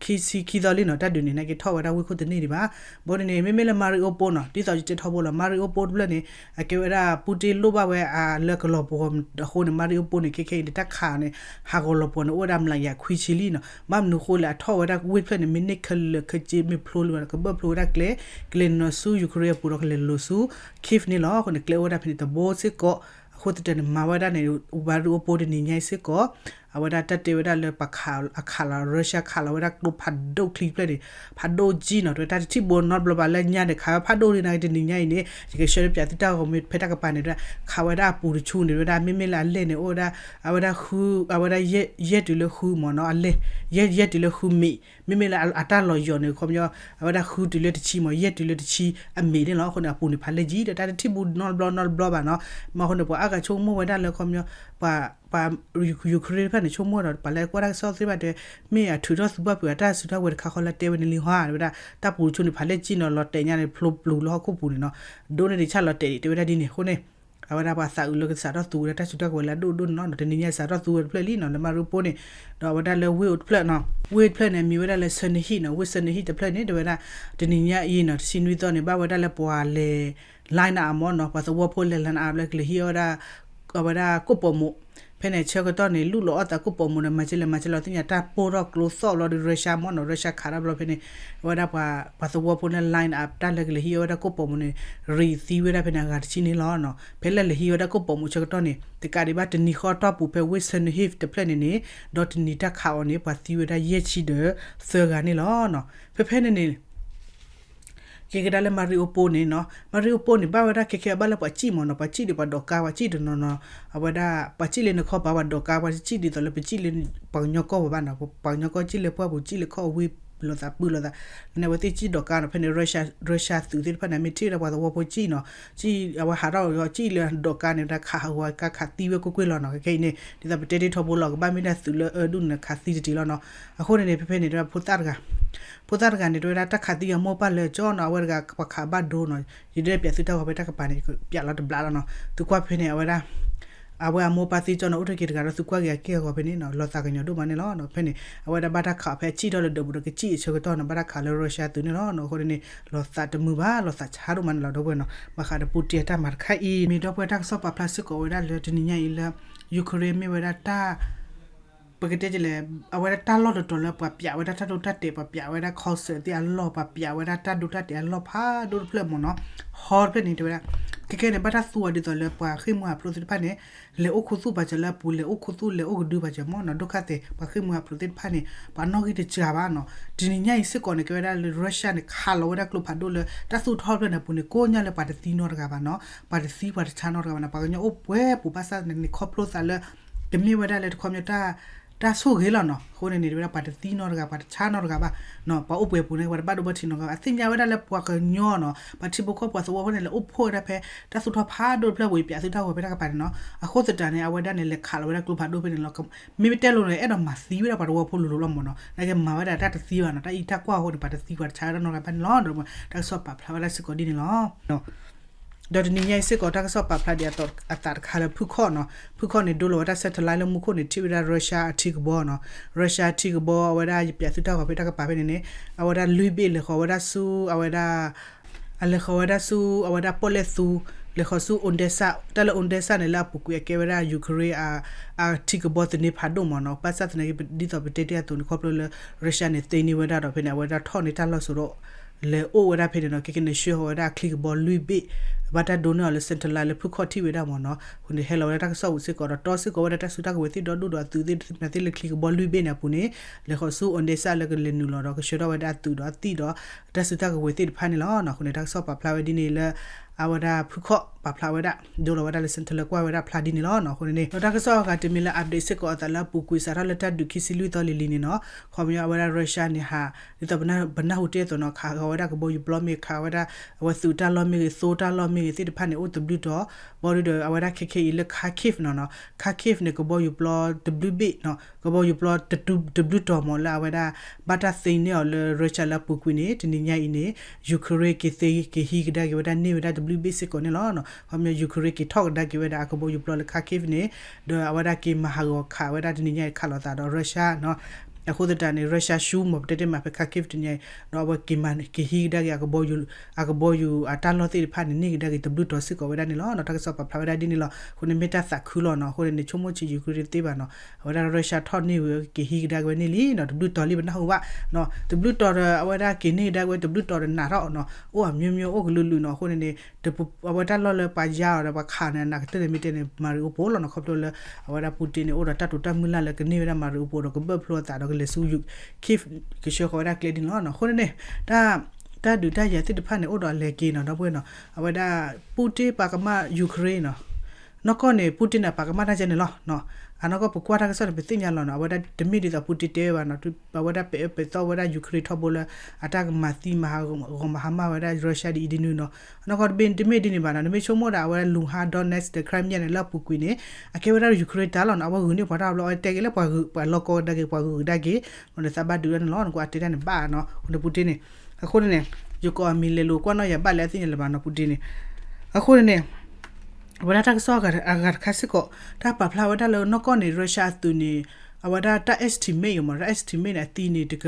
ခံဆံခံသီလံနီၤ, တၢ်ဒုးန့ၣ် နာ်က့ထီၣ်ဝဲဒၣ်ဝ့ၢ်ခိၣ်တန့ၢ်ဒံးဘၣ်. ဘၣ်န့ၣ်န့ၣ် မ့မ့ၢ်လၢ Mariupol နီၤ, ဒ်သိးယတဲထီဘိလီၤ Mariupol တဖျၢၣ်န့ၣ် အကဲဝဲဒၣ် Putin လိၣ်ဘၣ်ဝဲအလၢကလီၤပှီၤအဃိန့ၣ် Mariupol န့ၣ် ခဲခဲအံၤန့ၣ် တၢ်ခးန့ၣ် ဟးဂီၤလီၤပှီၤန့ၣ် အိၣ်ဝဲဒၣ်မျးကယၤခွံဆံလံနီၤ. ဘၣ်မနုၤအဃိလဲၣ် အထီၣ်ဝဲဒၣ်ဝ့ၢ်တဖျၢၣ်န့ၣ် မ့ၢ်န့ၢ်ခဲလၢာ်ခဲဆ့ မ့ၢ်ဖျိလၢၤဘၣ် ကဘၢၣ်ဖျိဝဲဒၣ်ကျဲ ကလဲၤနုာ်ဆူ Ukraine အပူၤဒီးကလဲၤလိၤဆူ Kyiv န့ၣ်လီၤ. အဃိန့ၣ် ကျဲအိၣ်ဝဲဒၣ်ဖဲန့ၣ်တဘိစ့ၢ်ကီး. အဃိသတးန့ၣ် မၤဝဲဒၣ်န့ၣ် Mariupol တနံၤညါအံၤစ့ၢ်ကီး အဝဲဒၣ်တၢ်တဲဝဲဒၣ်လၢပှၤခး အခးလီၤ Russia ခးလီၤဝဲဒၣ်ကျိဖးဒိၣ်ချံတဖျၢၣ်န့ၣ် ဖးဒိၣ်ကံနီၤ, တဲဝဲတၢ်တထံၣ်ဘိနီတဘျီဘၣ်လၢညါန့ၣ် ခးဝဲဖးဒိၣ်ဒ်န့ၣ်တနံၤညါအံၤန့ၣ် ယကဆှၢပျးသုတၢ်ဂီၤမ့ၢ်ဖဲတၢ်ကပၤန့ၣ် ခးဝဲဒၣ်အပူၤတဆူန့ၣ် တဲဝဲဒၣ် မ့မ့ၢ်လၢအလဲၢ်န့ၣ် အိၣ်ဝဲဒၣ် အဝဲဒၣ်ဃု အဝဲဒၣ်ယဲၢ်တုၤလၢဃုမ့ၢ်နီၤ အလဲၢ် ယဲၢ် ယဲၢ်တုၤလၢဃုမ့ၢ် မ့မ့ၢ်လၢအတၢ်လီၤယီၤန့ၣ် ခီပညီ အဝဲဒၣ်ဃုတုၤလၢတဆံမ့ၢ် ယဲၢ်တုၤလၢတဆံအမ့ၢ်န့ၣ်လီၤ. အဃိန့ၣ် အပူၤန့ၣ်ဖးလဲၢ်ကံ ဒီးတၢ်တထံၣ်ဘိနီတဘျီနီတဘျီဘၣ်နီၤ. မ့ၢ်အဃိန့ၣ် ပှၤအါဂၤဆိကမိၣ်ဝဲဒၣ်လၢခီပညီ ပှၤ ပှၤ Ukraine တဖၣ်န့ၣ် ဆိကမိၣ်ဒီး ပှၤလၢကွၢ်တၢ်ကစီၣ်သ့ၣ်တဖၣ်တဲ မ့ၢ်အထုးထီၣ်သုးဘၣ်ဖုးအတၢ်စုတၢ်ဝဲၤတခါဃီလၢတဲဝဲန့ၣ်လံဟီ တဲဝဲဒၣ် တၢ်ပူၤတဆူန့ၣ် ဖးလဲၢ်ကံနီၤ လီၤတဲာ်ညါန့ၣ် ဖျိပျူၤလၢဟီၣ်ခိၣ်ပူၤန့ၣ်နီၤ ဒိးန့ၢ်ဒံးဆၣ်လီၤတဲာ်ဒံး တဲဝဲဒၣ်ဒ်န့ၣ်အဃိန့ၣ် အဝဲဒၣ်ပှၤသးအုးလၢကစးထီၣ်သူဝဲဒၣ်တၢ်စုတၢ်ကဝဲၤလၢအဒိၣ်ဒိၣ်န့ၣ်လီၤ. တနံၤညါစးထီၣ်သူဝဲတဖျၢၣ်လံနီၤ လၢ Mariupol န့ၣ် ဒီးအဝဲဒၣ်လၢဝ့ၢ်အိၣ်တဖျၢၣ်နီၤ ဝ့ၢ်တဖျၢၣ်န့ၣ် မံၤဝဲဒၣ်လၢ Chernihiv နီၤ ဝ့ၢ် Chernihiv တဖျၢၣ်န့ၣ် တဲဝဲဒၣ် တနံၤညါအံၤနီၤ တဆံနွံသီန့ၣ် ဘၣ်ဝဲဒၣ်လၢပှၤလဲၤ line up မ့ၢ်နီၤ ပှၤသဝီဖိလဲၤ line up လၢကလဲၤဟံးဝဲဒၣ် အဝဲဒၣ်ကိၣ်ပိာ်မုၣ် ဖဲန့ၣ်ဆၢကတီၢ်န့ၣ် လူၢ်လီၤအီၣ်သးကိၣ်ပိာ်မုၣ်န့ၣ် မၤစ့လဲၣ်မၤစ့လဲၣ်သ့ၣ်ညါ တၢ်ပိၢ်ထီၣ်ကျိသီၣ်ဘျီဒီး Russia မ့ၢ်နီၤ Russia ခးတၢ်ဘျီဖဲန့ၣ် အဝဲဒၣ်ပှၤ ပှၤသဝီဖိန့ၣ် line up တၢ်လၢကလဲၤဟံးဝဲဒၣ်ကိၣ်ပိာ်မုၣ်န့ၣ် ရံးသံဝဲဒၣ်ဖဲန့ၣ် အဂၤတဆံန့ၣ်လီၤ. ဖဲလၢလဲၤဟံးဝဲဒၣ်ကိၣ်ပိာ်မုၣ်ဆၢကတီၢ်န့ၣ် တကးဒံးဘၣ်တနံၤဃီတီၢ်ပူၤဖဲဝ့ၢ် Chernihiv တဖျၢၣ်န့ၣ်န့ၣ် ဒီးတနံၤတၢ်ခးအီၤန့ၣ် ပှၤသံဝဲဒၣ်ယဲၢ်ဆံဒီးသၢဂၤန့ၣ်လီၤ. ဖဲဖဲန့ၣ်န့ၣ် က့ၤကဒါလၢ Mariupol န့ၣ်နီၤ Mariupol န့ၣ် ဘၣ်ဝဲဒၣ်ခဲခဲအဘၣ်လၢပှၤစံၣ်မ့ၢ်နီၤ ပှၤစံၣ်ဒီးပှၤဒိးကါ ပှၤစံၣ်တနီၤနီၤ အဝဲဒၣ် ပှၤစံၣ်လၢနခီပၤ ပှၤဒိးကါ ပှၤစံၣ်ဒ်သိးလၢပစံၣ်လၢ ပှၤကညီကီၢ်ပူၤဘၣ်နီၤ ပှၤကညီကီၢ်စံၣ်လၢပှၢ်ပူၤ စံၣ်လၢခီၣ်ဝ့ၢ်လိာ်သး ပုၢ်လိာ်သး န့ၣ် အဝဲသ့ၣ်စံၣ်ဒိးကါနီၤ ဖဲန့ၣ် Russia သုးသ့ၣ်တဖၣ်န့ၣ် မ့ၢ်ထံၣ်ဝဲဒၣ်ပှၤသဝီဖိစံၣ်နီၤ စံၣ် အဝဲဟးထီၣ်စံၣ်လၢဒိးကါန့ၣ် တၢ်ခးဟးဂီၤကါခးသံဝဲကွ့ၢ်ကွ့ၢ်လီၤနီၤ ခဲခဲအံၤန့ၣ် ဒ်သိးပတဲတ့ၢ်ထီဘိလီၤ ကဘၣ်မ့ၢ်ဒၣ်သုးလၢအၢဒူၣ်န့ၣ် ခးသံတတ့ၢ်လီၤနီၤ အဃိန့ၣ်န့ၣ် ဖဲဖဲန့ၣ် တဲဝဲဒၣ်ဖိသၣ်တဂၤ ဖိသၣ်တဂၤန့ၣ် တဲဝဲဒၣ်တၢ်ခးသံအမိၢ်ပၢ်လၢကၠီနီၤ အဝဲတဂၤပှၤခးဘၣ်ဒိနီၤ ယဒၣ်ပျးသုတၢ်ဂီၤဖဲတၢ်ကပၤန့ၣ် ပျးလီၤတဘျးလီၤနီၤ သုကွၢ်ဖဲန့ၣ် အဝဲဒၣ် အဝဲအမိၢ်ပၢ်သံကၠီနီၤ အိၣ်တ့ၢ်က့ၤတဂၤဒီး သုကွၢ်က့ၤအက့ၢ်အဂီၤဖဲန့ၣ်နီၤ လီၤသးကညီၤဒိၣ်မးန့ၣ်လီၤ. ဖဲန့ၣ် အဝဲဒၣ်ဘၣ်တၢ်ခးအီၤဖဲအစံၣ်ထီၣ်လၢဒၢးပူၤဒီး ကစံၣ်အဆၢကတီၢ်နီၤ ဘၣ်တၢ်ခးလၢ Russia သုးန့ၣ်လီၤ. အဃိန့ၣ် လီၤသးတမုာ်ဘၣ် လီၤသးဆါဒိၣ်မးန့ၣ်လီၤ ဒီပုၢ်ဝဲၢ်နီၤ ဘၣ်ဃးဒီးပူၤတံၢ်အတၢ်မၤတခါအံၤ မ့ၢ်ဒီပုၢ်ဝဲၢ်တၢ်ကစီၣ်ပာ်ဖျါစ့ၢ်ကီးဝဲဒၣ်လၢတနံၤညါအံၤလၢ Ukraine မ့ၢ်ဝဲဒၣ်တၢ် ပကတဲကလဲၣ် အဝဲဒၣ်တၢ်လီၢ်တတီၤလၢပှၤပျးဝဲဒၣ် တၢ်ဒိတၢ်တဲာ် ပှၤပျးဝဲဒၣ် concert သ့ၣ်အလီၢ် ပှၤပျးဝဲဒၣ်တၢ်ဒိတၢ်တဲာ်အလီၢ်ဖးဒိၣ်တဖျၢၣ်မ့ၢ်နီၤ hall တဖျၢၣ်န့ၣ် တဲဝဲဒၣ် ခဲခဲန့ၣ် ဘၣ်တၢ်သူအီၤဒ်သိးလၢပှၤဃ့ၢ်မှံဟးဖျိးသ့ၣ်တဖၣ်န့ၣ် လဲၤအိၣ်ခူသူၣ်ပာ်စၢၤလၢအပူၤ လဲၤအိၣ်ခူသူၣ်လဲၤအိၣ်ကဒုပာ်စၢၤမ့ၢ်နီၤ ဒိၣ်ခါသဲး ပှၤဃ့ၢ်မှံဟးဖျိးသ့ၣ်တဖၣ်န့ၣ် ပှၤနီၣ်ဂံၢ်တစှၤဘၣ်နီၤ တနံၤညါအံၤစ့ၢ်ကီးန့ၣ် ကဲဝဲဒၣ်လၢ Russia န့ၣ် ခးလီၤဝဲဒၣ်ကျိဖးဒိၣ်လၢ တၢ်သူၣ်ထီၣ်ဖျၢၣ်န့ၣ်အပူၤန့ၣ် ကိးညါလၢပှၤတသံနီတဂၤဘၣ်နီၤ ပှၤတသံပှၤတဆါနီတဂၤဘၣ်နီၤ ပှၤကညီအိၣ်ပှဲၤပူၤဘၣ်ဆၣ်န့ၣ် ခီဖျိသးလၢ ကမ့ၢ်ဝဲဒၣ်လၢတခီပညီ တၢ်ဆိၣ်ဂ့ၤလီၤနီၤ အဃိန့ၣ်န့ၣ် တဲဝဲဒၣ်ပှၤတသံနီတဂၤ ပှၤတဆါနီတဂၤဘၣ်နီၤ ပှၤအိၣ်ပှဲၤပူၤန့ၣ် ပှၤတဘၣ်ဒိဘၣ်ထံးနီတဂၤဘၣ် အသ့ၣ်ညါဝဲဒၣ်လၢပှၤကညီနီၤ ပှၤထံဖိကီၢ်ဖိသဝီဖိန့ၣ် လဲၤအိၣ်ဖှိၣ်ဝဲဒၣ်ဖဲ တၢ်သူၣ်ထီၣ်ဖးဒိၣ်တဖျၢၣ်ဝံၤ ပျးသုတၢ်ဂီၤဖဲတၢ်ကပၤန့ၣ်နီၤ အဃိသတးန့ၣ် အဝဲဒၣ်န့ၣ် လဲၤခးလီၤဝဲဒၣ်ကျိဖးဒိၣ်ဖဲန့ၣ်လီၤ မ့မ့ၢ်တဲလိၤန့ၣ် အဲၣ်ဒိးမၤသံဝဲဒၣ်ပှၤသဝီဖိလိၤလိၤလီၤမ့ၢ်နီၤ နာ်က့မၤဝဲဒၣ်တၢ်တသံဘၣ်နီၤ တၢ်အံၤတၢ်ကွၢ်အဃိန့ၣ် ပှၤတသံပှၤတဆါဝဲဒၣ်နီတဂၤဘၣ်န့ၣ်လီၤ ဒီးတၢ်ကစီၣ်ပာ်ဖျါဝဲဒၣ်စ့ၢ်ကီးဒ်န့ၣ်လီၤ ဒီးတနံၤညါအံၤစ့ၢ်ကီး တၢ်ကစီၣ်ပာ်ဖျါဒံးအသးတခါလၢဖုခီၣ်နီၤ, ဖုခီၣ်န့ၣ် ဒိလီၤဝဲဒၣ် satellite လၢမူခိၣ်န့ၣ် ထံၣ်ဝဲဒၣ် Russia အထံကဘီနီၤ, Russia ထံကဘီ အဝဲဒၣ် ယပၠးသုတၢ်ဂီၤဖဲတၢ်ကပၤဖဲန့ၣ်န့ၣ် အဝဲဒၣ်လွံၢ်ဘ့ၣ်လဲၤဃီၤဝဲဒၣ်ဆူ အဝဲဒၣ် အလဲၤဃီၤဝဲဒၣ်ဆူ အဝဲဒၣ်ပီၣ်လဲၣ်သူ လဲၤဃီၤဆူ Odesa တၢ်လၢ Odesa န့ၣ် လၢအပူၤကွံာ်အကဲဝဲဒၣ် Ukraine အထံကဘီသန့ဖးဒိၣ်မ့ၢ်နီၤ, ဘၣ်ဆၣ်သနာ်က့ ဒ်သိးပတဲတ့ၢ်အသိးန့ၣ် ခီဖျိလၢ Russia န့ၣ် သ့န့ၢ်ဝဲဒၣ်ဒီးဖဲန့ၣ် အဝဲဒၣ်ထီၣ်န့ၢ်တၢ်လီၢ်စိၤဒီး လဲၤအိၣ်ဝဲဒၣ်ဖဲန့ၣ်နီၤ, ခဲကနံၣ်ဆှၢဃီၤဝဲဒၣ်အချံကဘီလွံၢ်ဘ့ၣ်, ဘၣ်တၢ်ဒိန့ၢ်အီၤလၢ satellite လၢဖုခီၣ်ထံၣ်ဝဲဒၣ်မ့ၢ်နီၤ, အဃိန့ၣ် ဟဲလီၤဝဲဒၣ်တၢ်ကစီၣ်ပူၤစ့ၢ်ကီးဒီး တီစ့ၢ်ကီးဝဲဒၣ်တၢ်စုတၢ်ကဝဲၤသ့ၣ်ဒီဒူၣ်ဒီးအသုးသ့ၣ်တဖၣ်လၢချံကဘီလွံၢ်ဘ့ၣ်န့ၣ်အပူၤန့ၣ် လဲၤဃီၤဆူ Odesa လၢကလဲၤနုာ်လီၤဒီးကဆှၢထီၣ်ဝဲဒၣ်အသုးဒီးအသံၣ်ဒီး တၢ်စုတၢ်ကဝဲၤသ့ၣ်တဖၣ်န့ၣ်လီၤ. အဃိန့ၣ် တၢ်ကစီၣ်ပာ်ဖျါဝဲဒ်န့ၣ်လၢ အဝဲဒၣ်ဖုခီၣ်ပာ်ဖျါဝဲဒၣ် ဒိလီၤဝဲဒၣ်လၢ satellite ကွၢ်ဝဲဒၣ်ဖျါဒ်န့ၣ်လီၤ. အဃိန့ၣ်န့ၣ် ဒီးတၢ်ကစီၣ်အဂၤတမံၤလၢ update စ့ၢ်ကီးအသးလၢအပူၤကွံာ်စးထီၣ်လၢတၢ်ဒုးခံဆံလွံၢ်သီလံၤလံၤန့ၣ်နီၤ, ခီပညီအဝဲဒၣ် Russia န့ၣ်ဟး ဒ်သိးပနၢ်ဟူတ့ၢ်အသိးနီၤ ခးဃီၤဝဲဒၣ်ကဘီယူၤပျီမ့ၢ်ဂ့ၤ ခးဝဲဒၣ် အဝဲသုးတၢ်လီၢ်မ့ၢ်ဂ့ၤ သိတၢ်လီၢ်မ့ၢ်ဂ့ၤသ့ၣ်တဖၣ်န့ၣ် အိၣ်တဘျုးတီၤ, ဘီဒုဒီးအဝဲဒၣ်ခဲခဲအံၤလၢ Kharkiv နီၤနီၤ, Kharkiv န့ၣ် ကဘီယူၤပျီတဘျုးဘ့ၣ်နီၤ, ကဘီယူၤပျီတဘျုးတီၤမ့ၢ်လၢအဝဲဒၣ် ဘၣ်တၢ်သ့န့ၢ်အီၤလၢ Russia လၢအပူၤကွံာ်န့ၣ် တနံၤညါအံၤန့ၣ် Ukraine က့ၤသ့က့ၤဟံးကဒါက့ၤဝဲဒၣ်န့ၢ်ဝဲဒၣ်တဘျုးဘ့ၣ်စ့ၢ်ကီးန့ၣ်လီၤ. ခီပညီ Ukraine က့ၤထီၣ်ကဒါက့ၤဝဲဒၣ်အကဘီယူၤပျီလၢ Kharkiv န့ၣ် ဒီးအဝဲဒၣ်က့ၤမၤဟးဂီၤခးဝဲဒၣ်တနံၤညါအံၤခးလိာ်သးဒီး Russia နီၤ, အဃိသတးန့ၣ် Russia ဆူမ့ၢ်ပတဲတ့ၢ်မးဖဲ Kharkiv တနံၤညါအံၤ ဒီးအဝဲက့ၤမၤက့ၤဟံးကဒါက့ၤအကဘီယူၤ အကဘီယူၤအတၢ်လီၢ်သ့ၣ်တဖၣ်န့ၣ် န့ၢ်ကဒါက့ၤတဘျုးတီၤစ့ၢ်ကီးဝဲဒၣ်န့ၣ်လီၤ. တၢ်ကစီၣ်ပာ်ဖျါဝဲဒၣ်ဒ်န့ၣ်လီၤ. အဃိန့ၣ်မ့ၢ်တၢ်သးခုလီၤနီၤ. အဃိန့ၣ်န့ၣ် ဆိကမိၣ်ဆံး Ukraine တသ့ဘၣ်နီၤ, အဝဲဒၣ် Russia ထီၣ်န့ၢ်ဝံၤက့ၤဟံးကဒါက့ၤဝဲန့ၣ်လံနီၤ, တဘျုးတီၤလံပနၢ်ဟူဘၣ်နီၤ, တဘျုးတီၤဒီးအဝဲဒၣ်က့ၤန့ၢ်ကဒါက့ၤဝဲတဘျုးတီၤဒီးနးထီၣ်နီၤ, အိၣ်အမျိုးမျိုးအိၣ်ကလုာ်လုာ်နီၤ. အဃိန့ၣ်န့ၣ် အဝဲတၢ်လီၢ်လၢပှၤယါအီၤဒီးပှၤခးန့ၣ် အနးကတၢၢ်န့ၣ်မ့ၢ်တဲန့ၣ် Mariupol လီၤနီၤ, ခီဖျိလၢ အဝဲဒၣ် Putin န့ၣ် အိၣ်ဒီးတၢ်တိာ်တၢ်မုၢ်လၢ်လၢကန့ၢ်ဝဲဒၣ် Mariupol ဒီးကဘၢၣ်ဖျိအသးဒီးကလဲၤဆူ Kyiv ကဆှၢဃီၤဝဲဒၣ်ကျဲဒ်န့ၣ်လီၤ. အဃိန့ၣ်န့ၣ် တၢ် တၢ်ဒုးတၢ်ယၤသ့ၣ်တဖၣ်န့ၣ် အိၣ်ဒီးအလဲၤက့ၤနီၤ ဒီပုၢ်ဝဲၢ်နီၤ, အဝဲဒၣ် Putin ပာ်ကမၣ် Ukraine နီၤ, နီၢ်ကီၢ်န့ၣ် Putin န့ၣ် ပာ်ကမၣ်တၢ်ကဲန့ၣ်လီၤ. အနီၢ်ကီၢ်ပကွၢ်တၢ်ကစီၣ်န့ၣ် ပသ့ၣ်ညါလီၤနီၤ, အဝဲဒၣ်တမ့ၢ်ဒ်သိး Putin တဲဝဲဘၣ်နီၤ, အဝဲဒၣ်ပဲာ်အၢပဲာ်သီဝဲဒၣ် Ukraine ထီဘိလၢ အတၢ်ကမၤသံမၤဟးဂီၤမၤဟါမၢ်ဝဲဒၣ် Russia ဒ်အံၤဒ်နုၤနီၤ, အနီၢ်ကီၢ်တဘ့ၣ်တမ့ၢ်ဒ်န့ၣ်ဘၣ်နီၤ, နမ့ၢ်ဆိကမိၣ်ဒၣ် အဝဲဒၣ် Luhansk Donetsk ဒီး Crimea န့ၣ် လၢအပူၤကွံာ်န့ၣ် အကဲဝဲဒၣ် Ukraine တၢ်လီၤနီၤ, အဝဲဂုာ်န့ၢ်ပှၤတၢ်ဘျီ အဝဲတဲက့ၤလၢပှၤဂုာ် ပှၤလီၢ်ကီကဒါက့ၤ ပှၤဂုာ်ကဒါက့ၤ မ့ၢ်နသးဘၣ်ဒုးဒၣ်န့ၣ်လီၤ, နကွၢ်တဲတၢ်န့ၣ်ဘၣ်နီၤ, အဃိန့ၣ် Putin န့ၣ် ယကိးအမံၤလဲၤလိာ်ကွၢ်နီၢ်ယၤဘၣ်လၢအသ့ၣ်ညါလၢၤဘၣ်နီၤ Putin န့ၣ်, အဃိန့ၣ်န့ၣ် အဝဲဒၣ်တၢ်ကစီၣ်အဂၤတခါစ့ၢ်ကီး တၢ်ပာ်ဖျါဝဲဒၣ်လၢနီၢ်ကီၢ်န့ၣ် Russia အသုးန့ၣ် အဝဲဒၣ်တၢ် estimate မ့ၢ် တၢ် estimate န့ၣ် အသံန့ၣ် တက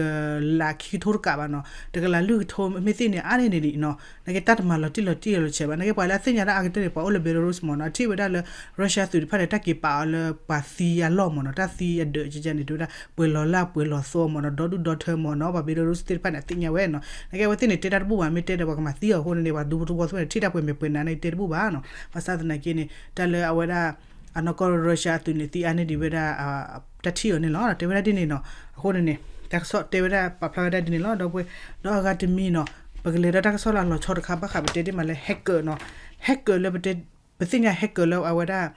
လးခံကထိတကးဘၣ်နီၤ, တကလးလွံၢ်ကထိမ့ၢ်သ့ၣ်န့ၣ် အါန့ၢ်န့ၣ်နီၤ, နာ်က့တၢ်တမၤလီၤတံၢ်လီၤတံၢ်လီၤဆဲးဘၣ်, နာ်က့ပှၤလၢအသ့ၣ်ညါတၢ်အါကတၢၢ်န့ၣ် ပှၤအိၣ်လၢ Belarus မ့ၢ်နီၤ, ထံၣ်ဝဲဒၣ်လၢ Russia သုးတဖၣ်န့ၣ် တၢ်က့ၤပာ်အီၤလၢပှၤသံအလီၢ်မ့ၢ်နီၤ, တၢ်သံအဒၢးကန့ၣ် တဲဝဲဒၣ် ပှဲၤလီၤလၢပှဲၤလီၤသီမ့ၢ်နီၤ, ဒီဒူၣ်ဒီထၢမ့ၢ်နီၤ, ပှၤ Belarus သ့ၣ်တဖၣ်န့ၣ် အသ့ၣ်ညါဝဲနီၤ, နာ်က့အဝဲသ့ၣ်န့ၣ် တဲတၢ်တဘူၣ်ဘၣ် မ့ၢ်တဲဒီးပှၤကမၤသံအီၤအဃိန့ၣ်န့ၣ် ပှၤဒူဖိသဝီသ့ၣ်တဖၣ်န့ၣ် ထံၣ်တၢ်ပှဲၤမဲာ်ပှဲၤနါန့ၣ် တဲတဘူၣ်ဘၣ်နီၤ, ဘၣ်ဆၣ်သနာ်က့န့ၣ် တၢ်လၢအဝဲဒၣ် အနီၢ်ကီၢ် Russia အသုးန့ၣ် သံအါန့ၢ်ဒံးဝဲဒၣ် တၢ်ထံၣ်အီၤန့ၣ်လီၤ, တဲဝဲဒၣ်ဒ်န့ၣ်နီၤ, အဃိန့ၣ်န့ၣ် တၢ်ကစီၣ်တဲဝဲဒၣ်ပာ်ဖျါဝဲဒၣ်ဒ်န့ၣ်လီၤ, ဒီပုၢ်ဝဲၢ်, ဒီးအဂၤတမံၤနီၤ, ပကလဲၤဒီးတၢ်ကစီၣ်လၢအလီၤဆီတခါဘၣ်ဃးပတဲတ့ၢ်မးလၢ hacker နီၤ, hacker လၢပတဲ ပသ့ၣ်ညါ hacker လၢအဝဲဒၣ်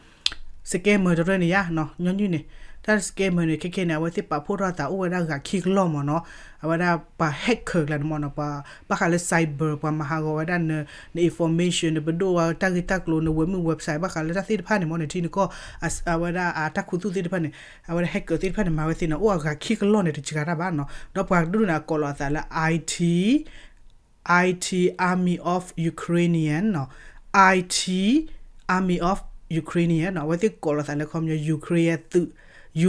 scammer တရၢန့ၣ်ယါနီၤ, ညီနုၢ်န့ၣ်, တၢ် scammer န့ၣ် ခဲခဲန့ၣ် အဝဲသ့ၣ်ပာ်ဖှိၣ်ထီၣ်အသးအိၣ်ဝဲဒၣ်ဂၤခံကလီၢ်မ့ၢ်နီၤ, အဝဲဒၣ်ပှၤ hacker ကျါန့ၣ်မ့ၢ်နီၤ, ပှၤဘၣ်ဃးလၢ cyber ပှၤမၤဟးဂီၤဝဲဒၣ်န န information နပဒိၣ်ဝဲတၢ်ဂ့ၢ်တၢ်ကျိၤ နဝဲမုၢ် website ဘၣ်ဃးလၢတၢ်သ့ၣ်တဖၣ်န့ၣ်မ့ၢ်န့ၣ် ထံနကီၢ် အဝဲဒၣ်အတၢ်ခူသူၣ်သ့ၣ်တဖၣ်န့ၣ်, အဝဲဒၣ် hacker သ့ၣ်တဖၣ်န့ၣ် မၤဝဲသ့ၣ်န့ၣ် အိၣ်အဂၤခံကလီၢ်န့ၣ် တစှၤတၢ်ဘၣ်နီၤ, ဒီးပှၤဒိၣ်န့ၣ် အကိးလီၤအသးလၢ IT IT Army of Ukrainian နီၤ, IT Army of Ukrainian နီၤ, အဝဲသ့ၣ်ကိးလီၤသးလၢခီပညီ Ukraine အသုး,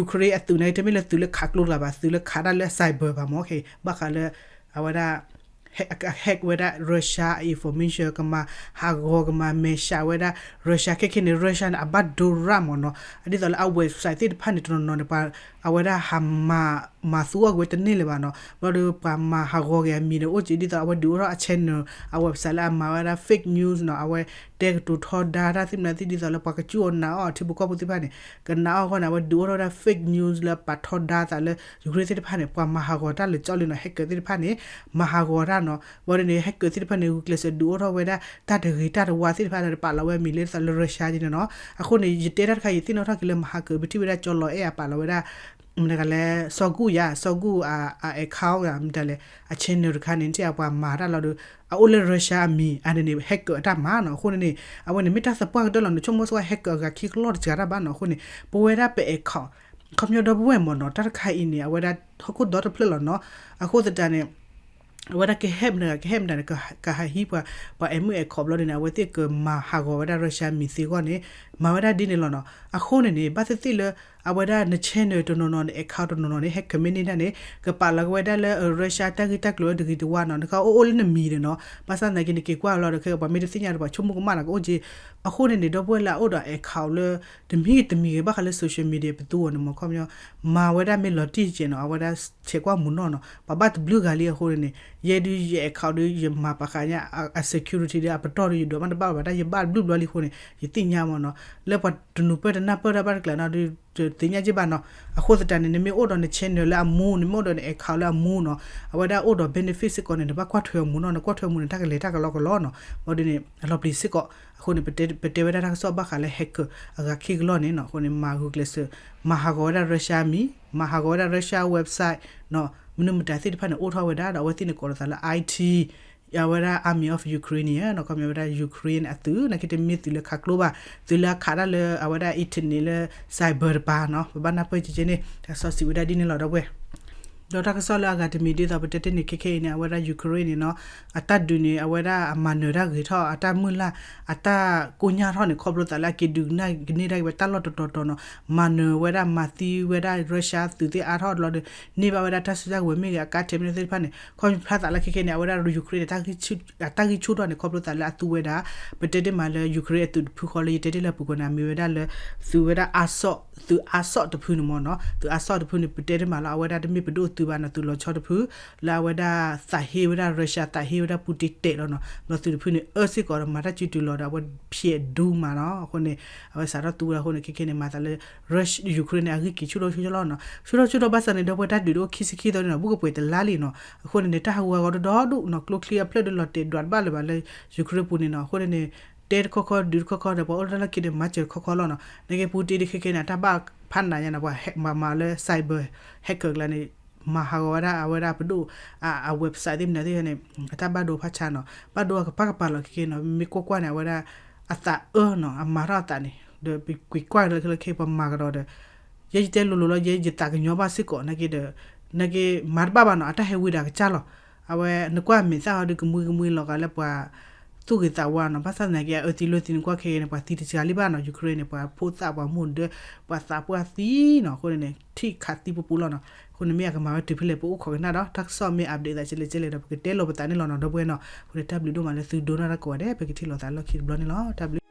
Ukraine အသုးန့ၣ် တမ့ၢ်လၢသုးလၢခးကျိတဂၤဘၣ်, သုးလၢခးတၢ်လၢ cyber ဘၣ်မ့ၢ်, ဘၣ်ဃးလၢ အဝဲဒၣ် hack ဝဲဒၣ် Russia information ကမၤဟးဂီၤကမၤမဲာ်ဆှးဝဲဒၣ် Russia ခဲခဲန့ၣ် Russia န့ၣ် အဘၣ်ဒိရၣ်မ့ၢ်နီၤ, ဒ်သိးလၢအ website သ့ၣ်တဖၣ်န့ၣ် တနီၤနီၤန့ၣ် ပှၤ အဝဲဒၣ်ဟးမၤ မၤသူအီၤကွံာ်ဝဲတန့ၢ်လၢၤဘၣ်နီၤ, ဘျီဒီးပှၤမၤဟးဂီၤက့ၤအမံၤန့ၣ် အိၣ်က့ၤဒ်သိးအဝဲဒုးအိၣ်ထီၣ်အ channel အ website လၢအမၤဝဲဒၣ် fake news နီၤ, အဝဲတဲကတိၤထီဒါတၢ်သ့ၣ်မနုၤသ့ၣ် ဒ်သိးလၢပှၤကစူၢ်အီၤနာ်အီၤ ထံဖိကီၢ်ဖိသ့ၣ်တဖၣ်န့ၣ် ကနာ်အီၤအဂီၢ်န့ၣ် အဝဲဒုးအိၣ်ထီၣ်ဝဲဒၣ် fake news လၢပာ်ထီဒါသးလၢ Ukraine သ့ၣ်တဖၣ်န့ၣ် ပှၤမၤဟးဂီၤတၢ်လၢာ်ကၠီလံနီၤ, hacker သ့ၣ်တဖၣ်န့ၣ် မၤဟးဂီၤတၢ်နီၤ, ဘျီဒီးန့ၣ် hacker သ့ၣ်တဖၣ်န့ၣ် ဂုာ်ကျဲးစၢးဒုးအိၣ်ထီၣ်ဝဲဒၣ်တၢ်တဂ့ၤတၢ်တဝါသ့ၣ်တဖၣ်ဒီးပာ်လီၤဝဲအမံၤလၢဒ်သိးလၢ Russia က့န့ၣ်နီၤ, အဃိန့ၣ် ယတဲတၢ်တခါအံၤ ယသ့ၣ်နီၣ်ထီၣ်က့ၤလၢမဟါကၢၤ ပထံၣ်ဝဲဒၣ်ကၠီလီၤအဲၣ်အပာ်လီၤဝဲဒၣ် မတၤလဲၣ် စီၤကူၣ်ယါ စီၤကူၣ်အ account မတၤလဲၣ် အ channel တခါန့ၣ် ထံၣ်အပှၤမၤတၢ်လီၤဒီး အအိၣ်လၢ Russia အမံၤ အန့ၣ်န့ၣ် hacker အတၢ်မၤနီၤ, အဃိန့ၣ်န့ၣ် အဝဲန့ၣ်မ့ၢ်တၢ်သပှၢ်ကတၢၢ်လီၤ, နဆိကမိၣ်ဆိဝဲ hacker အဂၤခံကလီၢ်တစှၤတၢ်ဘၣ်နီၤ, အဃိန့ၣ် ပဝဲဒၣ်ပ account ခီပညီဒီပုၢ်ဝဲၢ်မ့ၢ်နီၤ, တၢ်တခါအံၤန့ၣ် အဝဲဒၣ်ဟီၣ်ခိၣ်ဒီတဖျၢၣ်လီၤနီၤ, အဃိသတးန့ၣ် အဝဲဒၣ်ကဟဲမတၤ ကဟဲမတၤန့ၣ် ကဟးဟံးပှၤ ပှၤအဲၣ်မုၣ်အဲၣ်ခီဘျီန့ၣ်န့ၣ် အဝဲသ့ၣ်ကမၤဟးဂီၤဝဲဒၣ် Russia မံၤသ့အဂီၢ်န့ၣ် မၤဝဲဒၣ်ဒ်န့ၣ်လီၤနီၤ. အဃိန့ၣ်န့ၣ် ဘၣ်သ့ၣ်သ့ၣ်လၢ အဝဲဒၣ်န channel တနီၤနီၤ န account တနီၤနီၤန့ၣ် ဟဲ comment န့ၣ်ဒၣ်န့ၣ် ကပာ်လီၤက့ၤဝဲဒၣ်လၢ Russia တၢ်ဂ့ၢ်တၢ်ကျိၤလၢတဂ့ၤတဝါနီၤ. နကအိၣ်အိၣ်လၢနမံၤန့ၣ်နီၤ. ဘၣ်ဆၣ်သနာ်က့ နက့ၤကွၢ်လီၤဒီး ခဲပှၤမ့ၢ်တသ့ၣ်ညါဒီး ပှၤဆိကမိၣ်ကမၣ်နီၤ ကအိၣ်က့ၤ. အဃိန့ၣ်န့ၣ် ဒီပုၢ်ဝဲၢ်လၢအအိၣ်ဒီး account လၢ တမံၤဂ့ၤတမံၤဂ့ၤ ဘၣ်ဃးလၢ social media ပသူအီၤန့ၣ် မ့ၢ်ခီပညီ မၤဝဲဒၣ်မ့ၢ်လီၤတံၢ်ကဲးနီၤ အဝဲဒၣ်ဆဲးကွၢ်မူနီၢ်နီၤ ပှၤဘၣ်တဘျုးဂၤလံအဃိန့ၣ်န့ၣ် ယဲဒုးယ account ဒုး ယမၤပာ်ဃာ်ညါ အ security ဒီးအပတီၢ်ဒီး ယဒွးဘၣ်တဘၣ်ဘၣ် တၢ်ယဘၣ်တဘျုးဘျီလံအဃိန့ၣ် ယသ့ၣ်ညါမ့ၢ်နီၤ. လၢပှၤတနူၤပၢၢ်တနၢ်ပၢၢ်တၢ်ဘၣ်တကျါနီၤ ဒုးသ့ၣ်ညါက့ဘၣ်နီၤ. အဃိသတးန့ၣ် နမ့ၢ်အိၣ်ဒီးန channel လၢအမူ နမ့ၢ်အိၣ်ဒီးန account လၢအမူနီၤ အဝဲဒၣ်အိၣ်ဒီး benefit စ့ၢ်ကီးန့ၣ် နဘၣ်ကွၢ်ထွဲအမူနီၤ နကွၢ်ထွဲအမူန့ၣ် တၢ်ကလဲၤတၢ်ကလီကလီနီၤ. ဘၣ်ဒ်န့ၣ် အလီၤပျံၤစ့ၢ်ကီး အဃိန့ၣ် ပတဲဝဲဒၣ်တၢ်ကစီၣ်ဘၣ်ဃးလၢ hacker အဂၤခံကလီၢ်န့ၣ်နီၤ. အဃိန့ၣ် မၤဂုာ်ကျဲးစၢး မၤဟးဂီၤဝဲဒၣ် Russia မံၤ မၤဟးဂီၤဝဲဒၣ် Russia website နီၤ မနုၤမတၤသ့ၣ်တဖၣ်န့ၣ် အိၣ်ထီၣ်ဝဲဒၣ်ဒီး အဝဲသ့ၣ်န့ၣ်ကိးလီၤသးလၢ IT အဝဲဒၣ် Army of Ukraine နီၤ ခီပညီဝဲဒၣ် Ukraine အသုး နာ်က့တမ့ၢ်သုးလၢခးကျိဘၣ် သုးလၢအခးတၢ်လၢအဝဲဒၣ် internet လၢ cyber တပၤနီၤ ပဘၣ်နၢ်ပၢၢ်က့က့န့ၣ် တၢ်ကစီၣ်စံးဝဲဒၣ်ဒ်န့ၣ်လီၤ ဒီပုၢ်ဝဲၢ် ဒီးတၢ်ကစီၣ်လၢအဂၤတမံၤဒ်သိးပတဲတ့ၢ်န့ၣ် ခဲခဲအံၤန့ၣ် အဝဲဒၣ် Ukraine န့ၣ်နီၤ အတၢ်ဒုးန့ၣ် အဝဲဒၣ်အမၤနၢၤတၢ်ဂ့ၤထီၣ် အတၢ်မုၢ်လၢ် အတၢ်ကိညၢ်ထီၣ်န့ၣ် ခီဖျိသးလၢအက့ၤဒုးကနၣ်ကန့ၢ်တၢ်က့ၤဝဲတၢ်လီၢ်တတီၤတီၤနီၤ မၤနၢၤဝဲဒၣ်မၤသံဝဲဒၣ် Russia သုးသ့ၣ်အါထီၣ်တဘျီဒီး န့ၢ်ဘၣ်ဝဲဒၣ်တၢ်စုတၢ်ကဝဲၤမ့ၢ်ဂ့ၤ အကါထဲးမ့ၢ်သ့ၣ်တဖၣ်န့ၣ် ခီဖျိဖျါသးလၢခဲခဲန့ၣ် အဝဲဒၣ် Ukraine န့ၣ် အတၢ်ဂံၢ်ဆူၣ်ထီၣ်န့ၣ် ခီဖျိသးလၢအသူဝဲဒၣ် ပတဲတ့ၢ်မးလၢ Ukraine အသုးတဖုဃီလၢယတဲတ့ၢ်လၢအပူၤကွံာ်န့ၣ် အမ့ၢ်ဝဲဒၣ်လၢ သုးဝဲဒၣ် အါစီၣ် သုးအါစီၣ်တဖုန့ၣ်မ့ၢ်နီၤ သုးအါစီၣ်တဖုန့ၣ် ပတဲတ့ၢ်မးလၢအဝဲဒၣ်တမ့ၢ်ပဒိၣ်သုးဘၣ်နီၤ သုးလီၤဆီတဖု လၢအဝဲဒၣ်သးဟ့ဝဲဒၣ် Russia သးဟ့ဝဲဒၣ် Putin တဲာ်လီၤနီၤ ဒီးသုးတဖုန့ၣ် အၢစ့ၢ်ကီးဒီးမၤတၢ်စုတုၤလီၤဒီး အဝဲဖျဲးဒူမးနီၤ အဃိန့ၣ် အဝဲစးထီၣ်သူဝဲဒၣ်အဃိန့ၣ် ခဲခဲန့ၣ် မၤသးလၢ Russia Ukraine န့ၣ် အဂံၢ်က့ၤဆူၣ်ထီၣ်ဆူၣ်ထီၣ်လီၤနီၤ ဆူၣ်ထီၣ်ဆူၣ်ထီၣ်ဘၣ်ဆၣ်န့ၣ် ဒီပုၢ်ဝဲၢ်တၢ်ဒုးတအိၣ်ခံဆံခံသီန့ၣ်နီၤ ဘူးကပှဲၤတလါလံနီၤ အဃိန့ၣ်န့ၣ် တၢ်ဟးဂူာ်ဟးဂီၤဒီဒူၣ်နီၤ ကျိချံအဖျၢၣ်ဒီးလီၤတဲာ်ဒွးတဘၣ်လၢၤဘၣ်လၢ Ukraine ပူၤန့ၣ်နီၤ အဃိန့ၣ်န့ၣ် တဲတခီခီ ဒုးတခီခီဒီး ပှၤအိၣ်လၢတၢ်လီၢ်ခံန့ၣ် မၤစၢၤတခီခီလီၤနီၤ နာ်က့ Putin ဒ်ခဲခဲန့ၣ် အတၢ်ဘၣ်ဖးနးညါနီၤ ပှၤမၤမၤလၢ cyber hacker ကျါန့ၣ် မၤဟးဂီၤဝဲဒၣ်အဝဲဒၣ်ပဒိၣ် အ website သ့ၣ်မနုၤသ့ၣ်န့ၣ် အတၢ်ဘၣ်ဒိဖးဆါနီၤ ဘၣ်ဒိအကပၤကပၤလီၤခဲခဲနီၤ မ့ၢ်ကွၢ်ကွၢ်န့ၣ် အဝဲဒၣ် အသးအၢနီၤ အမၤထီၣ်အသးန့ၣ် ဒီးပကွၢ်လၢခဲလၢာ်ခဲ ပှၤမၤကဒီးဒီး ယဲယတဲလိၤလိၤလီၤ ယဲယသးကညီၤဘၣ်စ့ၢ်ကီး နာ်က့ဒီး နာ်က့မၤတဘၣ်ဘၣ်နီၤ အတၢ်ဟဲဝံၤဒီးအကစၢ်လီၤ အဝဲနကွၢ်မဲာ်သၣ်ဟီဒီး ကမှံကမှံလီၤဂာ်လၢပှၤ သူၣ်ဂ့ၤသးဝါနီၤ ဘၣ်ဆၣ်သနာ်က့ အအၢသံလိာ်သံ နကွၢ်ခဲအံၤန့ၣ် ပှၤသံတစှၤလံဘၣ်နီၤ Ukraine န့ၣ် ပှၤဖိသၣ်ပှၤမိၢ်ဒၢ ပှၤသးပှၢ်သံနီၤ အဃိန့ၣ်န့ၣ် ထံၣ်ခးသံပူပူလီၤနီၤ အဃိန့ၣ်မ့ၢ်အကမၤဝဲတုၤဖဲလဲၣ် ပအိၣ်ခိးကနၣ်ဒီး တၢ်ကစီၣ်မ့ၢ် update သးကဲလဲၣ်ကဲလဲၣ်ဒီး ပကတဲလိာ်ပသးန့ၣ်လီၤနီၤ ဒီပုၢ်ဝဲၢ်နီၤ အဃိန့ၣ် တၢ်ဘျုးဒိၣ်မးလၢသုဒိကနၣ်တၢ်ကိးဂၤဒဲး ပကထံၣ်လိာ်သးလီၢ်ခံတဘျီန့ၣ်လီၤ တၢ်ဘျုး